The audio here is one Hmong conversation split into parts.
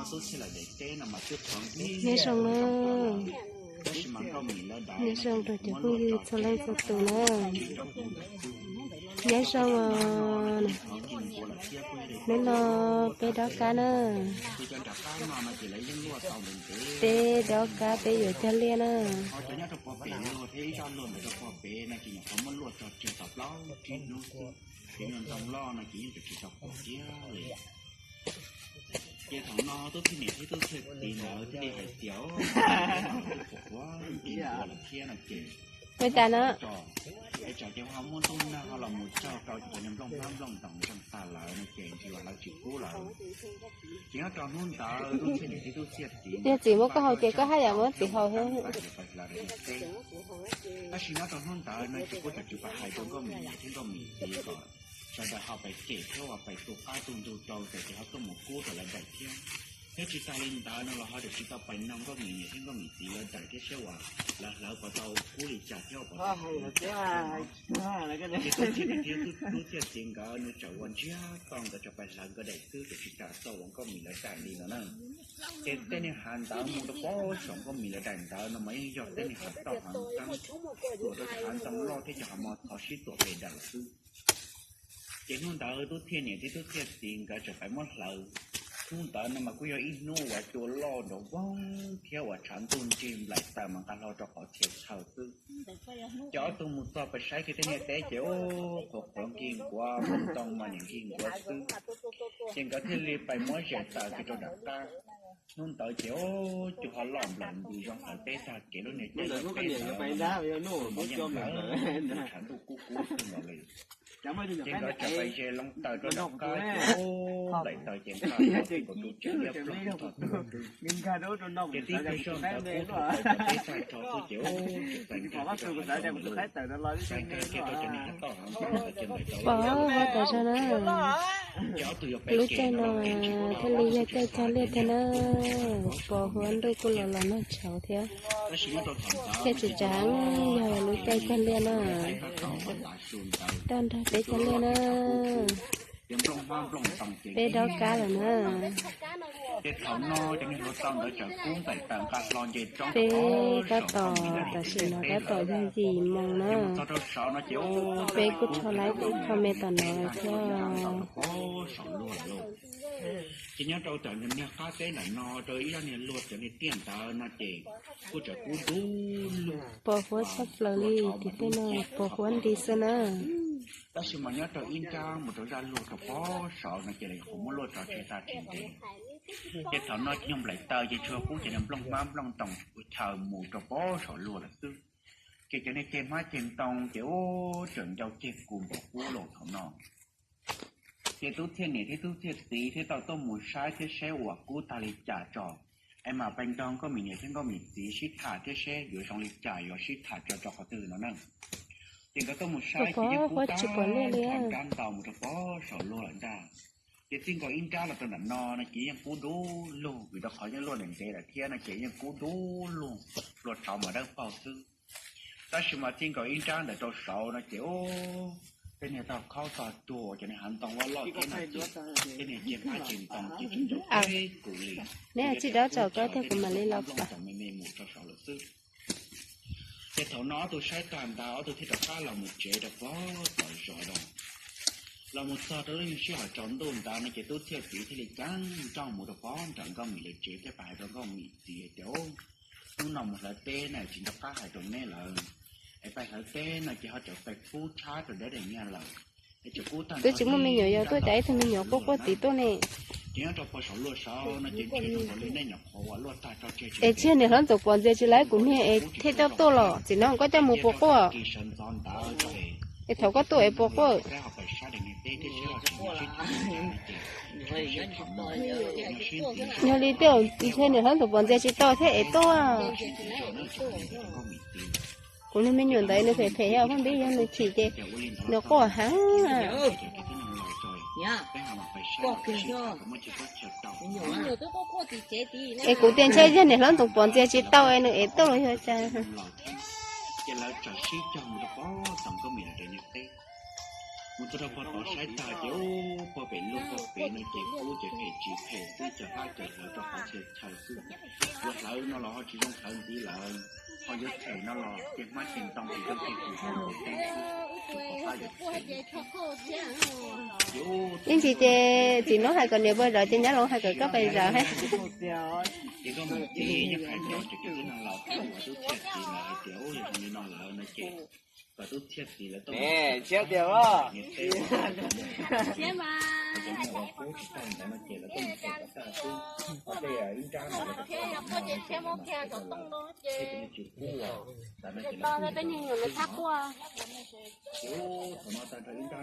Nyob zoo na, nyob zoo rau cov phooj ywg txhua leej txhua tus na. Nyob zoo os, hnub no peb dob kab na, peb dob kab peb yuav cog liaj na. Ces thaum no tub thiaj niam thiab tub thiaj txiv nkawd thiaj li hais tias, ua li cas no, es tsam ces ho muaj ntuj nag ho los mus tsaug rau ces cov niag nplooj hmab nplooj ntoos ntseej tag lawm no ces ntshe los hlawv tsis pub lawm. Ces nyob rau hnub ntawd tub thiaj niam thiab tub thiaj txiv, niag txiv muab koj haus ces koj haj yam muab txiv haus thiab. Tab sis nyob rau hnub ntawd no ces kuj txawm tsis pab hais rau nkauj Mim niam thiab nkauj Mim txiv kom sawv daws ho pais cem thiab uas pais tu qab tu ntug rau ces ho tuaj mus kub rau lawv daim thiab. Thiab tsis tas li ntawd no los ho tseem tsis tau pais noog nkauj Mim niam thiab nkauj Mim txiv lawv daim thiab seb uas lawv hlawv puas tau kub li cas thiab puas tau kub li cas. Ces tub thiaj niam thiab tub thiaj txiv nkawd nws txawm ua ntsiag to nkawd txawm pais hlawv nkawd daim xwb ces tsis tas txog uas nkauj Mim lawv daim li no na. Ces tej niag hav ntawd mus rau pem saum nkauj Mim lawv daim ntawd no mas yeej yog tej niag hav tauj hav ntxeeb, tuam rau cov hav ntoo loj thiab cov hav mos txhov sib tuam pes daws xwb. Ces hnub ntawd tub thiaj niam thiab tub thiaj txiv nkawd txawm pais muab hlawv. Hnub ntawd no mas kuj yog ib hnub uas cua loj nrov voog thiab uas tshav ntuj nrig nplaim taws mas nqa hlo rau qhov txhia chaw xwb. Ces ob tug mus txog pais saib kiag tej niag teb ces ub, qhuav qhuav nkig nkuav, ntoo mas nim nkig nkuav xwb. Ces nkawd thiaj li pais muab zes taws kiag rau nram qab. Hnub ntawd ces ub, cua ho loj nplaim nti zoo hlawv peb tag kev lub niag caij peb ntawd, tshav ntuj kub kub xwb ntawd li. Ces nkawd txawm pais zes loo taws rau nram qab ces ub, nplaim taws ces nqa tau tib nkaus tus tsev liab ploog tog tuag xwb. Ces tib pliag zog ntawd kub thaum taws cov peb tag tso xwb ces ub, txawm txais nkag rau hav zoov lawm lauj. Txais nkag kiag rau cov niag hav tauj hav ntxeeb ntawd ces nplaim taws loj tiag tiag. Ces ob tug yuav pais lub caij no thiaj li yog caij cog liaj tiag na. Pos huab ntuj kuj los los nag tshauv thiab, thiab tsis tsa yog lub caij cog liaj na. Toj nrog peb cog liaj na. Peb dob kab lawm na. Peb tab tom, tam sim no tab tom yog yim moos na. Peb kuj rho laib ib qho me tom no thiab. Ces nyob rau tom niag qab teb ntawm no rau ib zaj niag luag cov niag tiaj ntawd no ces kuj tseem kub du lug, pos huab tshaj plaws li, tim tej no pos huab nti xwb na. Tab sis mas nyob rau ib nrab mus rau zaj luag rau pob saud no ces lawv nyuam qhuav muab luaj tso tseg tag tsis ntev. Ces thaum no ces nyuag nplaim taws ces tsuas kub cov niag nplooj hmab nplooj ntoos chaw mus rau pob saud luag lawm xwb. Ces cov niag ceg hmab ceg ntoo ces ub, tseem ncau ceg kus npaum ub los thaum no. Ces tub thiaj niam thiab tub thiaj txiv thiaj tau tuaj mus saib thiab seb uas kub tag li cas tso, es mam pais nrog nkauj mim niam thiab nkauj mim txiv sib tham thiab seb yuav zoo li cas, yuav sib tham tso rau qhov twg no na. Ces nkawd tuaj mus saib ces yeej kub tag nrho nrab ntau mus rau pob saum luag lawm ntag. Ces txij nkaus ib nrab los rau nram no no ces yeej kub du lug, vim rau qhov yeej luaj ntev ntev lawm thiab no ces yeej kub du lug, luaj tshauv mas dawb paug xwb. Tab sis mas txij nkaus ib nrab ntawd rau saud no ces ub, tej niag tog khaub tog tuag, cov niag hav ntoo loj loj thiab no ces tej niag ceg hmab ceg ntoo ces tseem ncau ceg kus li. Neb tsis dob tso koj thiab kuv mam li los pom me me mus rau saud lawm xwb. Ces thaum no ob tug saib tag ntawd ob tug thiaj rov qab los mus tsev rau pob tom zos no. Los mus txog rau lub sij hawm tsaus ntuj ntawd no ces tub thiaj txiv thiaj li ceev nrooj mus rau pob nram nkauj mim lawv tsev thiab pais hais rau nkauj mim txiv hais tias, hnub no mus hlawv teb na, tsis nco qab hais rau neb lawm, es pais hlawv teb no ces ho tseem pais pub tshab rau dab daim nyiaj lawm. Twb tsis muaj me nyuam, yog tuaj cas ib tug me nyuam quaj quaj tim tuaj ne. Ces nyob rau pog saum luag saud no ces ntshe zoo nkaus li nej nyuam qhuav ua luaj tag tso tseg. Es tsis yog niam hlob Ntxoov Pov ntxias tsis laib kuv niag es thiaj coj tuaj los, txiv no koj coj mus puas quaj? Es thaum koj tuaj es puas quaj? Yog li tiag, ntshe niam hlob Ntxoov Pov ntxias tsis tau thiaj es tuaj. Kuv niag me nyuam ntawd nws phem phem, yog phooj ywg, yog nws chim ces nws quaj heev. Es kuv tias ntshe yog niam hlob Ntxoov Pov ntxias tsis tau es nws ev tuaj los yog cas. Ces lawv txawm sib cog mus rau pob tom nkauj mim lawv daim niag teb. Mus txog rau pog tod saib tag ces ub, pog pem lub pog pem no ces kub ces phem tsis phem xwb, cov hlab cov hlawv rau qhov txhia chaw xwb. Yuav hlawv no los ho tsis zoo hlawv ntxiv lawm, ho yuav them no los ces hmab ces ntoo ces zoo ces tus zoo tus teb xwb, tus qhov qab yuav them. Ib ntsis ces txiv Nuj hais kom niam pais zov ces nyab Loob hais kom koj pais zov thiab. Ces koj mus txiv nyob qhov cov tseem cov tib neeg laus thiab uas tub txhiaj txiv lawv hais tias ub, yog zoo li no lawm no ces kom tub txhiaj txiv lawv tuaj mus txiv tiag os. Niam teb os, cov neeg uas pub tsis tau ntawd no ces lawv tuaj mus txiv kom tag xwb. Ho tej ib nrab no lawv kom tau no ces lawv tsis pub os, ntawd no ces lawv kuj tau. Ces ub, thaum no tag nrho ib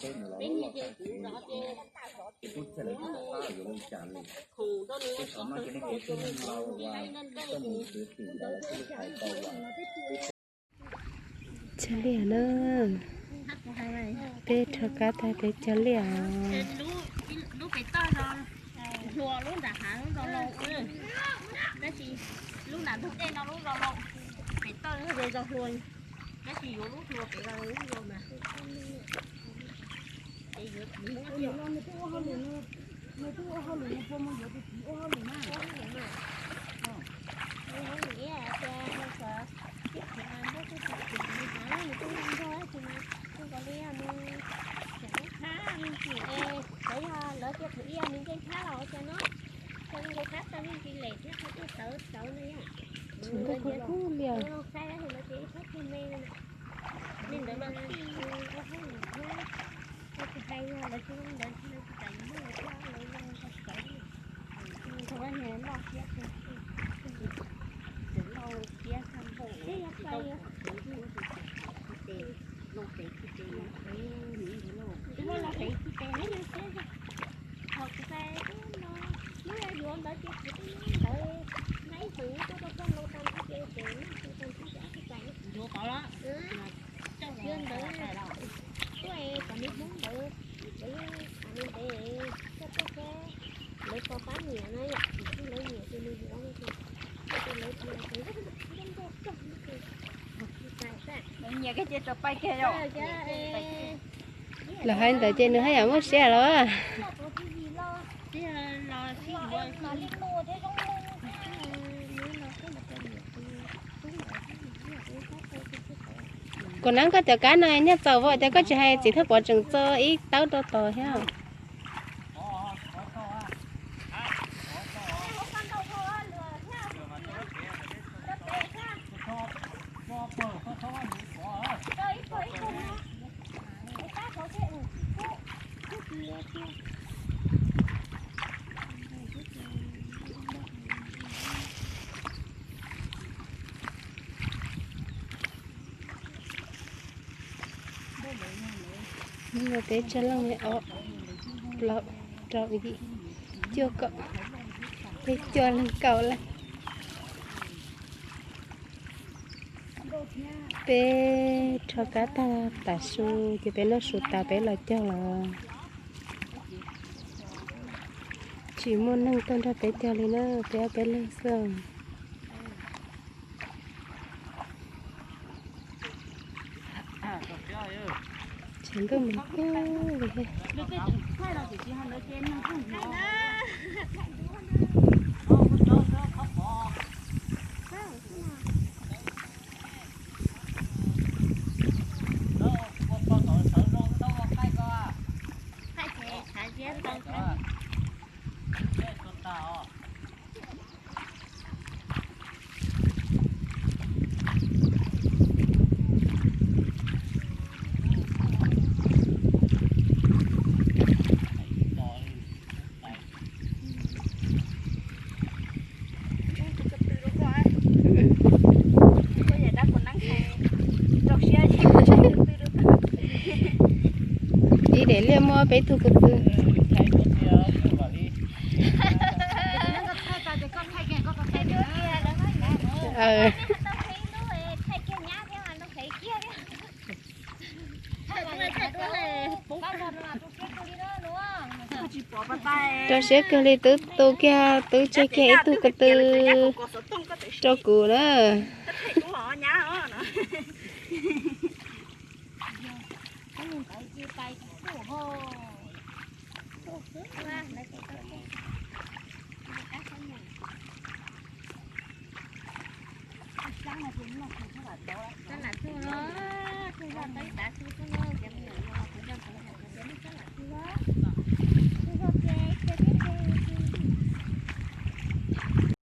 nrab ntau thiab daim niam teb mus los loj loj tag ces tub txhiaj lawv tsis pom qab yuav ua li cas li. Ces thaum no ces nej cov tib neeg laus uas tuaj mus txiv tim ntawd lawv kuj hais tau uas Cog liaj na, peb rho kab tag peb cog liaj os. Lub pem toj no hluas, lub nram hav lub zoo loo, tab sis lub nram ntug dej no lub zoo loo. Pem toj zoo zoo hluas, tab sis yuav lub hluas pem los lub zoo mas. Ces yuav txiv muab thiab. Nws twb ua hauj lwm, nws puas mus yuav tus txiv ua hauj lwm na? Ua hauj lwm ib yam tias nws xav tib txiv mas muab tib txiv txiv txiv mas nws kuj zoo nraug tab sis mas zoo nkaus li nws tseem lub thab me ntsis es txawm yog lawv tias thaum ib yog nws nkees thab los ua cas no, txawm nkees thab tau me ntsis lem thiab qhov twg tawv tawv no yom. Nws kuj liam. Saib lawv ces ib thab tug me no na. Li ntawd mas ua hauj lwm thiab, ua tsis hais yog lawv tsis zoo ntawd tsis lawv tsis kam yuav muab lawv thiab lawv zoo nraug tawv. Thaum no nws loj siab, tseem loj siab tshaj npaum, twb yog tsis tau qhov twg, ua tus tseem qhov tsis tes, loo tes tsis tes, twb muab loo tes tsis tes neb yog siab zog. Thaum kuv pais no, lub yuav yuav ntawd ces kuv twb muab ntawd, nqa ib xeem tuaj rau pog laus tag nrho ces ces noj tag nrho ces ob tug pais no. Yuav ntawd, tuaj kom nws Hmoob ntawd, lawv ntev ntev, coj tuaj thiab, lawv tau pab nyiam na yom, lawv nyiam ces nws yuav no ces, lawv nyiam ces rau pais kiag yom. Lawv hais ntawd ces nws haj yam muaj siab los. Kuv nab koj cov kab no nyiaj txaus as, cas koj tsis hais txiv Thaj Pov tseem txo ib tawb rau tod thiab. Hnub no peb cog leej ob plaub rau yim cuaj kaum, peb cog leej kaum lawm. Peb rho kab tag tas su ces peb noj su tas peb los cog los. Tsis muaj neeg tuaj nrog peb cog li na, peb ob peb leeg xwb. Tshav ntuj mas kub li thiab. Ib daim liaj muaj peb tug ko tw. Rau siab kawg li twb tu kiag, twb tseg kiag ib tug ko tw rau kuv na. Tab lam tsuj no, tsuj zoj tau ib tav su xwb no.